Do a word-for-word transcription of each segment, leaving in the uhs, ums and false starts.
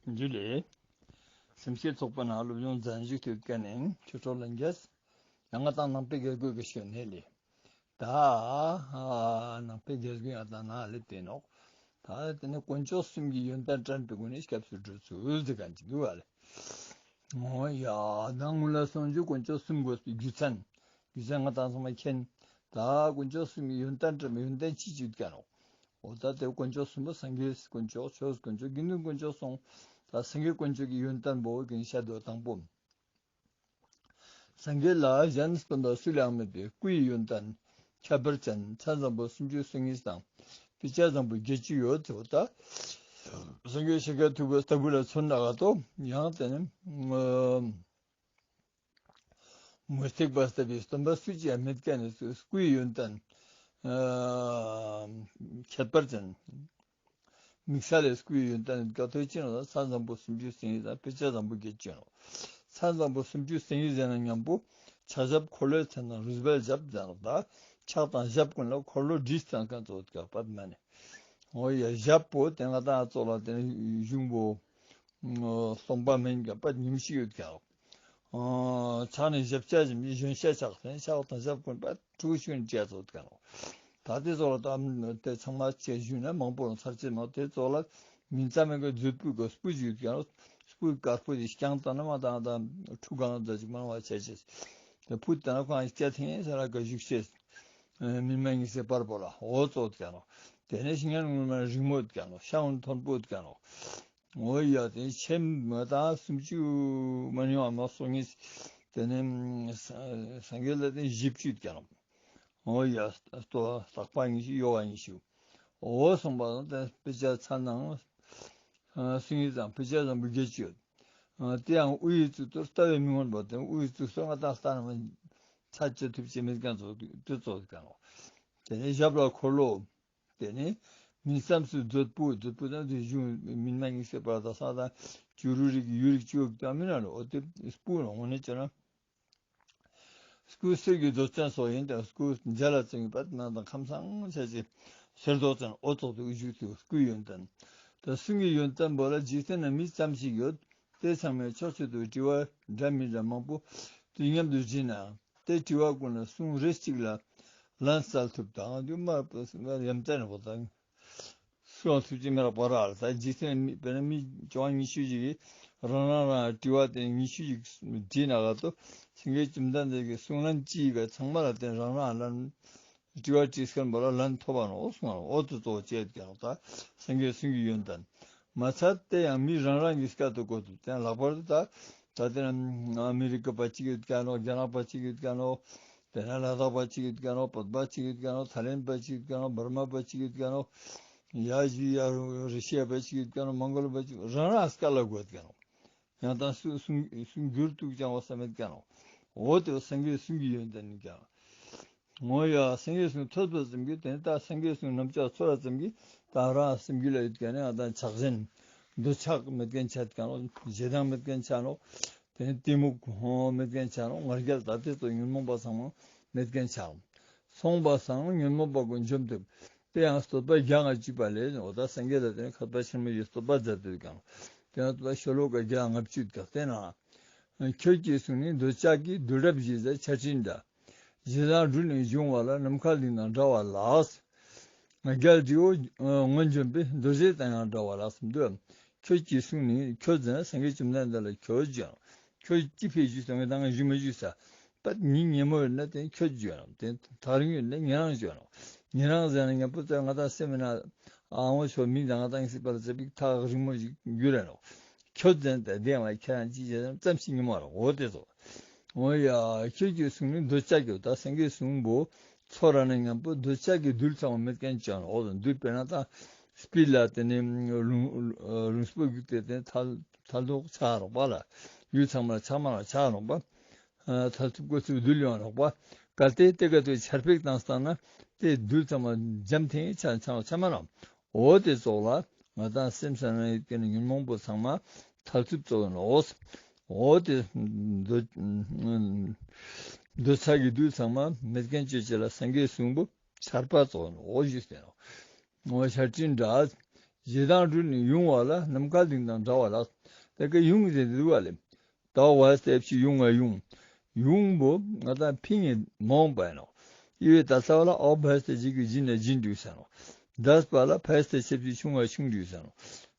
ཇུ་ལེ། སེམས་བསྐྱེད་ཚོགས་པ་ནང་སློབ་སྦྱོང་མཛད་བཞུགས་ཏེ་ཡོད་མཁན་ནི་ཆོས་གྲོགས་ལྷན་རྒྱས། ཡང་ང་དང་ནང་པའི་དགེ་སྐོས་ཀྱི་ཞལ་ནས་ལེ། ད་ནང་པའི་དགེ་སྐོས་ཡང་དང་ནང་ལེ་དེ་ནོག་ད་དེ་ནི་དཀོན་མཆོག་གསུམ་གྱི་ཡོན་ཏན་དྲན་པའི་སྒོ་ནས་སྐྱབས་སུ་འགྲོ་ཚུལ་ཟེར་མཁན་ཅིག་འདུག་ག་ལེ། འོ་ཡ། ད་སྔོན་ལ་སོང་ཅུ་དཀོན་མཆོག་གསུམ་དགོས་པའི་རྒྱུ་མཚན། རྒྱུ་མཚན་ང་དང་ཚང་མ་མཁྱེན། ད་དཀོན་མཆོག་གསུམ་གྱི་ཡོན་ཏན་དྲན་པའི་ཡོན་ཏན་ཅི་ཅི་ཡོད་ཀྱང་ནོག་འོ་ད་དེ་དཀོན་མཆོག་གསུམ་པོ་སངས་རྒྱས་དཀོན་མཆོག་ཆོས་དཀོན་མཆོག་དགེ་འདུན་དཀོན་མཆོག་གསུམ། ད་སངས་རྒྱས་དཀོན་མཆོག་གི་ཡོན་ཏན་པོ་གི་བཤད་དོ་དང་པོ། སངས་རྒྱས་ལ་གཞན་སྤུན་ཟླ་སུ་ལའང་མེད་པའི་སྐུའི་ཡོན་ཏན་ཁྱད་པར་ཅན་མཚན་བཟང་པོ་སུམ་ཅུ་སོ་གཉིས་དང་དཔེ་བྱད་བཟང་པོ་བརྒྱད་ཅུ་ཡོད་ཟེར་བ་ད། སངས་རྒྱས་ཤཱཀྱ་ཐུབ་པའི་ལྟ་བུ་ལ་མཚོན་ན་ག་ཏོ་ཡང་དེ་ནི་མུ་སྟེགས་པ་ལྟ་བུའི་སྟོན་པ་སུ་ཅིག་ཡང་མེད་མཁན་ནི་སྐུའི་ཡོན་ཏན་ཁྱད་པར་ཅན། དམིགས་བསལ་ལས་སྐུའི་ཡོན་ཏན་ག་ཏོ་ཅི་ནོག་ད་མཚན་བཟང་པོ་སུམ་ཅུ་སོ་གཉིས་དང་དཔེ་བྱད་བཟང་པོ་བརྒྱད་ཅུ་ནོག་མཚན་བཟང་པོ་སུམ་ཅུ་སོ་གཉིས་ཟེར་ན་མཉམ་པོ་ཕྱག་ཞབས་འཁོར་ལོའི་མཚན་དང་རུས་སྦལ་ཞབས་ཟེར་ནོག་ད་ཕྱག་དང་ཞབས་ཀུན་ལ་འཁོར་ལོ་བྲིས་ཙང་མཁན་ཙོགས་ཀྱང་པད་མ་ནི། འོ་ཡ། ཞབས་པོ་དེ་ང་དང་ཙོགས་ལ་དེ་ནི་གཞུང་པོ་སྟོང་པ་མིན་ཀྱང་པད་ཉིམ་ཤིག་ཡོད་ཀྱང་། ཕྱག་ནི་ཞབས་ཆ་ཞིམ་གྱི་གཞོན་ཤ་ཆགས་ཏེ་ཕྱག་དང་ཞབས་ཀུན་པད་ཕྲུ་གུ་ཤུན་བཅས་ཚོད་ཀྱང་ནོག་ད་དེ་ཚོ་ལ་ད་དེ་ཚང་མ་བཅས་ཞུས་ན་མང་པོ་རང་ཚར་ཅེས་མ་དེ་ཚོ་ལ་མིན་ཙམ་མེད་ཀྱི་མཛོད་སྤུ་གི་སྤུ་ཞིག་ཀྱང་ནོག་སྤུ་དཀར་པོ་དེ་རྐྱང་བཏང་ན་མ་དང་ད་ཕྲུ་གུ་གང་ཙམ་ཅིག་མང་བ་བྱས་ཅེས། དེ་ཕུད་བཏང་ན་ཁོང་སྐྱ་ཐེངས་ས་ར་ག་བཞུགས་ཅེས། མི་མ་ཉིས་སེ་པར་པོ་ལ་འོ་ཙོགས་ཀྱང་ནོག་དེ་ནས་ཤིང་ཡང་ངུར་མ་རིང་མོ་ཀྱང་ནོག་ཤ་འོན་མཐོན་པོ་ཀྱང་ནོག་འོ་ཡ། དེ་ཆེམ་མ་ད་སུམ་ཅུ་མ་ནི་བ་མ་སོ་ངེས། དེ་ནས་སངས་རྒྱས་ལ་དེ་བཞི་བཅུ་ཀྱང་ནོག་འོ་ཡ། ལྟོ་ལྟག་པ་ཉི་ཤུ་གཡོ་བ་ཉི་ཤུ། འོ་སོང་པ་དང་དེ་དཔེ་བྱད་མཚན་ནང་སུ་ཡིན་ཙང་དཔེ་བྱད་བཟང་པོ་བརྒྱད་ཅུ་ཡོད། དེ་ཡང་དབུ་ཡི་གཙུག་ཏོར་ལྟ་བས་མི་ངོམས་པ་དེ་དབུ་ཡི་གཙུག་ཏོར་ང་དང་ལྟ་ན་མ་ཚད་བཅད་ཐུབ་ཅེས་མེད་མཁན་ཙོགས་དེ་ཙོགས་ཀྱང་ནོག་དེ་ནས་ཞབས་ལ་འཁོར་ལོ། དེ་ནས་མིན་ཙམ་སུ་མཛོད་སྤུ་མཛོད་སྤུ་དང་དེ་གཞུང་མིན་མ་ཉིས་སེ་པར་དང་ས་དང་བྱུ་རུ་རིགས་ཡུ་རིགས་བཅུ་ཡོད་ཀྱང་མིན་ན་ལོ་འོ་དེ་སྤུ་ནོག་འོ་ནས་བྱས་ན། སྐུ་གསེར་གྱི་མདོག་ཅན་སོགས་ཡིན་ཀྱང་སྐུ་མཇལ་ལ་བརྩོན་པ་ནང་དང་ཁམས་སངས་ཆ་ཅེས་གསེར་མདོག་ཅན་འོ་ཙོགས་དེ་བཞུགས་ཏེ་སྐུའི་ཡོན་ཏན། ད་གསུང་གི་ཡོན་ཏན་པོ་ལ་འཇིག་རྟེན་ན་མི་ཙམ་ཞིག་ཡོད། དེ་ཚང་མས་ཕྱོགས་གཅིག་ཏུ་དྲི་བ་འདྲ་མི་འདྲ་མང་པོ་དུས་མཉམ་དུ་དྲིས་ན། དེ་དྲི་བ་ཀུན་ལ་གསུང་རེ་གཅིག་ལ་ལན་སྩལ་ཐུབ་དང་དུ་མ་ཡ་མཚན་པོ་དང་གསུང་ཐུབ་ཀྱི་མེད་པ་ར། ད་འཇིག་རྟེན་མི་དཔེར་ན་མི་བཅོ་ལྔ་ཉི་ཤུ་ཞིག་གིས་རང་རང་རང་དྲི་བ་དེ་ཉི་ཤུ་ཞིག་དྲིས་ན་ག་ཏོ་སེང་གེ་བཅོམ་ལྡན་འདས་ཀྱི་གསུང་ལན་ཅིག་ག་ཚང་མ་ལ་དེ་རང་རང་ལན། དྲི་བ་དྲིས་མཁན་པོ་ལ་ལན་ཐོབ་པ་ནོག་གསུངས་པ་ནོག་འོ་དེ་གཙོ་བོ་བྱས་ཀྱང་ད་སངས་རྒྱས་གསུང་གི་ཡོན་ཏན། མ་ཚད་དེ་ཡང་མི་རང་རང་གི་སྐད་དུ་གོ་ཐུབ་ཀྱང་ལྷག་པར་དུ་ད་ད་དེ་ན་ཨ་མི་རི་ཀ་པ་ཅིག་ཡོད་ཀྱང་ནོག་རྒྱ་ནག་པ་ཅིག་ཡོད་ཀྱང་ནོག་དེ་ན་ལ་དྭགས་པ་ཅིག་ཡོད་ཀྱང་ནོག་བོད་པ་ཅིག་ཡོད་ཀྱང་ནོག་ཐའི་ལེན་པ་ཅིག་ཡོད་ཀྱང་ནོག་བར་མ་པ་ཅིག་ཡོད་ཀྱང་ནོག་ཡ་ཞུ་ཡ་རུ་རི་ཤི་ཡ་པ་ཅིག་ཡོད་ཀྱང་ནོག་མོང་གོལ་པ་ཅིག་རང་རང་སྐད་ལ་གོ་ཡོད་ཀྱང་ནོག་ཡང་དང་སུ་གསུང་གསུང་འགྱུར་དུ་ཀྱང་འོ་ས་མེད་ཀྱང་ནོག་འོ་དེ་སངས་རྒྱས་གསུང་གི་ཡོན་ཏན་ནི་ཀྱང་། འོ་ཡ། སངས་རྒྱས་གསུང་ཐོས་པ་ཙམ་གྱིས་དེ་ནི་ད་སངས་རྒྱས་གསུང་རྣམ་དག་ཚོར་བ་ཙམ་གྱིས་ད་རང་སེམས་རྒྱུད་ལ་ཡོད་མཁན་ནི་ང་དང་ཆགས་ཞེན་འདོད་ཆགས་མེད་མཁན་ཆ་ཀྱང་ནོག་ཞེ་སྡང་མེད་མཁན་ཆ་ནོག་དེ་ནི་གཏི་མུག་མེད་མཁན་ཆ་ནོག་ང་རྒྱལ་ད་དེ་ཚོ་ཉོན་མོངས་པ་ཚང་མ་མེད་མཁན་ཆ་ནོག་སོང་པ་སང་ཉོན་མོངས་པ་ཀུན་འཇོམས་ཐུབ། དེ་ཡང་བསྟོད་པ་བརྒྱ་ལྔ་བཅུ་པ་ལས་འོ་ད་སངས་རྒྱས་ལ་དེ་ནི་མཁས་པ་ཆེན་མོ་ཡི་བསྟོད་པ་མཛད་དུ་ཀྱང་དེ་ཡང་བསྟོད་པ་ཤོ་ལོ་ཀ་བརྒྱ་ལྔ་བཅུ་ཀྱང་དེ་ན། ཁྱོད་ཀྱི་གསུང་ནི་འདོད་ཆགས་ཀྱི་རྡུལ་བྲལ་ཞེས་བྱ་ཆར་སྤྲིན་འདྲ། ཞེ་སྡང་དྲུངས་ནས་བྱུང་བ་ལ་ནམ་མཁའ་ལྡིང་དང་འདྲ་བ་ལགས། ང་རྒྱལ་དྲི་བོ་ངོས་འཇོམས་པའི་རྡོ་རྗེ་དང་ཡང་འདྲ་བ་ལགས་སམ་འདུག་ཁྱོད་ཀྱི་གསུང་ནི་ཁྱོད་ཟེར་ན་སངས་རྒྱས་བཅོམ་ལྡན་འདས་ལ་ཁྱོད་ཟེར་ནོག་ཁྱོད་ཅི་ཕིའ་ཞུས་ཏེ་ང་དང་ཞུ་མ་ཞུས་ས། པད་ཉིན་ཉིན་མོ་ཡོད་ན་དེ་ཁྱོད་ཟེར་ནོག་དེ་ཐག་རིང་ཡོད་ན་ཉེ་རང་ཟེར་ནོག་ཉེ་རང་ཟེར་ན་མཉམ་པོ་ད་ང་དང་སེམས་ན་ཨ་འོ་ཆོ་མི་དང་ང་དང་སྲིད་པ་ལ་ཟེར་བའི་ཐག་རིང་མོ་ཞིག་འགྱུར་ར་ནོག་ཁྱོད་ཟེར་ན་དེ་ལ་ཁྱེད་རང་ཅི་བྱེད་ཙམ་ཞིག་ཉིན་མོ་ར་འོ་དེ་ཚོ། འོ་ཡ། ཁྱོད་ཀྱི་གསུང་ནི་འདོད་ཆགས་ཀྱི་ད་སངས་རྒྱས་གསུང་པོ་ཚོར་ར་ན་མཉམ་པོ་འདོད་ཆགས་ཀྱི་རྡུལ་ཚང་མ་མེད་མཁན་ཅན་འོ་དེ་རྡུལ་དཔེར་ན་ད་སྤི་ལ་དེ་ནི་ལུང་ལུང་སྤོ་གི་དེ་དེ་ཐལ་ཐལ་མདོག་ཆགས་རོགས་པ་ལ་ཡུལ་ཚང་མ་ལ་ཆགས་མ་ལ་ཆགས་རོགས་པ། ཐལ་ཚུབ་ཀོ་ཚུབ་རྡུལ་ཡོང་རོགས་པ། གལ་ཏེ་དེ་ག་དུ་ཆར་པེག་བཏང་སྟངས་ན་དེ་རྡུལ་ཚང་མ་འཇམ་ཐིང་ཆ་ཆ་ཆ་མ་ན། འོ་དེ་ཙོགས་ལ་ང་དང་སེམས་ས་ན་ཡོད་མཁན་ཉོན་མོངས་པོ་ཚང་མ་ཐལ་ཚུབ་ཙོགས་ཡིན་ནོག་འོ་དེ་འདོད་འདོད་ཆགས་ཀྱི་རྡུལ་ཚང་མ་མེད་མཁན་ཅོ་ཅེས་ལ་སངས་རྒྱས་གསུང་པོ་ཆར་པ་ཙོགས་ཡིན་ནོག་འོ་ཞུས་ཏེ་ནོག་འོ་ཆར་སྤྲིན་འདྲ། ཞེ་སྡང་སྦྲུལ་ནི་ཡུང་བ་ལ། ནམ་མཁའ་ལྡིང་དང་འདྲ་བ་ལགས། ཏེ་ཀ་ཡུང་ཟེར་འདུག་པ་ལེ། ད་བ་སྟེ་ཕྱི་ཡུང་ང་ཡུང་། ཡུང་བོ་ང་ཏང་ཕིང་ངེ་མ་འོངས་པ་ཨིན་ནོག། ཡི་བེ་ད་ས་བ་ལ་ཨོ་བ་སྟེ་ཇི་གི་ཇི་ན་ཇི་འདུག་ཟེར་ནོག། དས་པ་ལ་ཕས་ཏེ་ཆབས་ཅིག་ཆུང་ང་ཆུང་འདུག་ཟེར་ནོག།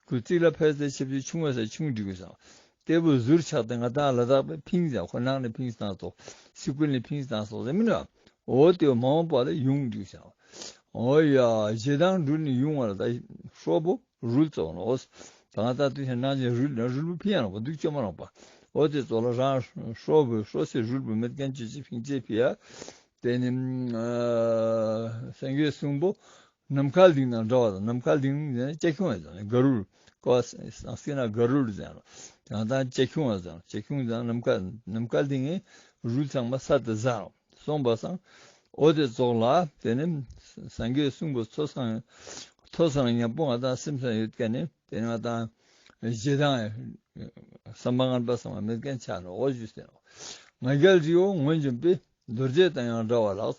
ཀུ་ཙིག་ལ་ཕས་ཏེ་ཆབས་ཅིག་ཆུང་ང་ས་ཆུང་འདུག་ཟེར་ནོག། ཏེ་བོ་ཟུར་ཆགས་ཏེ་ང་ཏང་ལ་དྭགས་པའི་ཕིང་ཟེར་ཁོ་ནང་ནེ་ཕིང་སྟངས་སོགས་སི་ཀུན་ནེ་ཕིང་སྟངས་སོགས་ཟེར་མིན་ན། འོ་ཏེ་བོ་མ་འོངས་པ་ལ་ཡུང་འདུག་ཟེར་ནོག། འོ་ཡ་ཞེ་སྡང་སྦྲུལ་ནི་ཡུང་བ་ལ། ད་ཤོ་བོ་རུལ་ཙོགས་ནོག། ད་ང་ཏང་དུས་ཤིག་ནང་ཞིག་རུལ་ན་རུལ་བོ་ཕིང་ཡ་ནོག་པ། འདུག་ཅོ་མ་ནོག་པ། འོ་ཏེ་ཙོགས་ལ་རང་ཤོ་བོ་ཤོ་སེ་རུལ་བོ་མེད་ཁན་ཅི་ཅི་ཕིང་ཅེས་ཕི་ཡ། ཏེ་ནེ་ཨ་སངས་རྒྱས་གསུང་བོ་ནམ་མཁའ་ལྡིང་དང་འདྲ་བ་དང་། ནམ་མཁའ་ལྡིང་ཟེར་ན་ལྕགས་ཁྱུང་ཡ་ཟེར་ནོག། ག་རུལ། ཀོ་སང་སྐྱེ་ན་ག་རུལ་ཟེར་ནོག། ད་ང་ཏང་ལྕགས་ཁྱུང་ཡ་ཟེར་ནོག། ལྕགས་ཁྱུང་ཟེར་ན་ནམ་མཁའ་ནམ་མཁའ་ལྡིང་ངེ་རུལ་ཚང་མ་ས་ཏེ་ཟ་ནོག། སོང་པ་སང་འོ་ཏེ་ཙོགས་ལ་ཏེ་ནེ་སངས་རྒྱས་གསུང་བོ་ཐོས་སང་ཐོས་སང་ཉམ་པོ་ང་ཏང་སེམས་སང་ཡོད་ཁན་ནི་ཏེ་ནེ་ང་ཏང་ཞེ་སྡང་བསམ་པ་ངན་པ་ཚང་མ་མེད་ཁན་ཆ་ནོག། འོ་ཞུས་ཟེར་ནོག། ང་རྒྱལ་རི་བོ་ངོས་འཇོམས་པའི། རྡོ་རྗེ་དང་ཡང་འདྲ་བ་ལགས།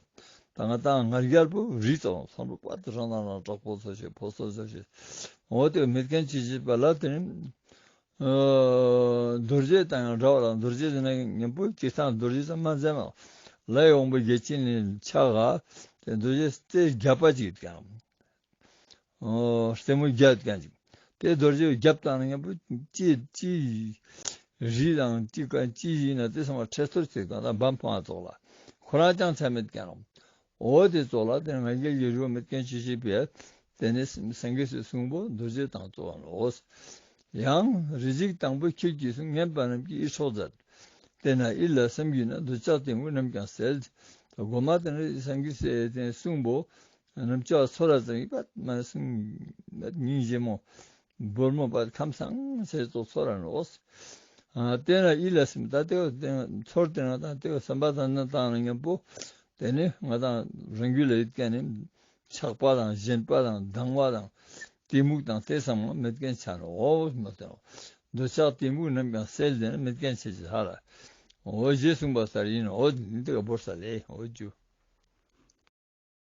ད་ང་ཏང་ང་རྒྱལ་པོ་རི་ཙོགས་ལ་སོང་པ་ཏེ་རང་དང་རང་དྲག་པོ་ཚོ་ཞིག་ཕོ་སོ་ཚོ་ཞིག་འོ་ཏེ་མེད་ཁན་ཅི་ཅི་པ་ལ་ཏེ་ནེ་ཨ་རྡོ་རྗེ་དང་ཡང་འདྲ་བ་ལ། རྡོ་རྗེ་ཟེར་ན་ཉམ་པོ་སྤྱིར་བཏང་རྡོ་རྗེ་ཙམ་མ་ཟེར་ན་ལྷའི་དབང་པོ་བརྒྱ་བྱིན་ནི་ཕྱག་ག་ཏེ་རྡོ་རྗེ་རྩེ་བརྒྱ་པ་ཅིག་ཡོད་ཀྱང་། ཨོ་རྩེ་མོ་བརྒྱ་ཡོད་ཀྱང་ཅིག། ཏེ་རྡོ་རྗེ་བརྒྱ་བཏང་ན་ཉམ་པོ་ཅི་ཅི་རི་དང་ཅི་ཀ་ཅི་ཡིན་ན་ཏེ་ཚང་མ་ཁྲེ་སོར་ཚེ་གང་དང་བམ་འཕང་ཙོགས་ལ་ཁོ་རང་ཅང་ཆ་མེད་ཀྱང་། འོ་ཏེ་ཙོགས་ལ་ཏེ་ང་རྒྱལ་གྱི་རི་བོ་མེད་ཁན་ཅི་ཅི་པས། ཏེ་ནེ་སངས་རྒྱས་སི་གསུང་བོ་རྡོ་རྗེ་དང་ཙོགས་ལོ། ཡང་རི་འཇིགས་དང་པོ་ཁྱོད་ཀྱིས་གསུངས། ངན་པ་རྣམས་ཀྱིས་ཡིད་འཕྲོག་མཛད། དེ་ན་ཡིད་ལ་སེམས་བསྐྱེད་ན། འདོད་ཆགས་གཏི་མུག་རྣམས་ཀྱང་སེལ། གོ་མ་ཏེ་ནེ་སངས་རྒྱས་སི་གསུང་བོ་རྣམ་ཅོག་ཚོར་ར་ཙམ་ཡིན་པ་མ་གསུང་སྙིང་རྗེ་མོ་སྦོར་མོ་པ་ཁམས་སངས་ཆེ་ཙོགས་ཚོར་ར་ནོག། ཨ་དེ་ན་ཡིད་ལ་སེམས་ད་ཏེ་བོ་ཚོར་ཏེ་ན་ད་ཏེ་བོ་བསམ་པ་དང་ན་བཏང་ན་མཉམ་པོ་ཏེ་ནེ་ང་དང་རང་རྒྱུད་ལ་ཡོད་ཁན་ནི་ཆགས་པ་དང་ཞེན་པ་དང་སྡང་བ་དང་གཏི་མུག་དང་ཏེ་ཚང་མ་མེད་ཁན་ཆ་ནོག། འོ་མ་ཏེ་ནོག། འདོད་ཆགས་གཏི་མུག་རྣམས་ཀྱང་སེལ། ཏེ་ནེ་མེད་ཁན་ཆ་ཅེས་ཧ་ལ། འོ་ཞེས་གསུངས་པ་ལྟར་ཡིན་ནོག། འོ་ཏེ་ཀ་བོར་ས་ལེ། འོ་ཇུ།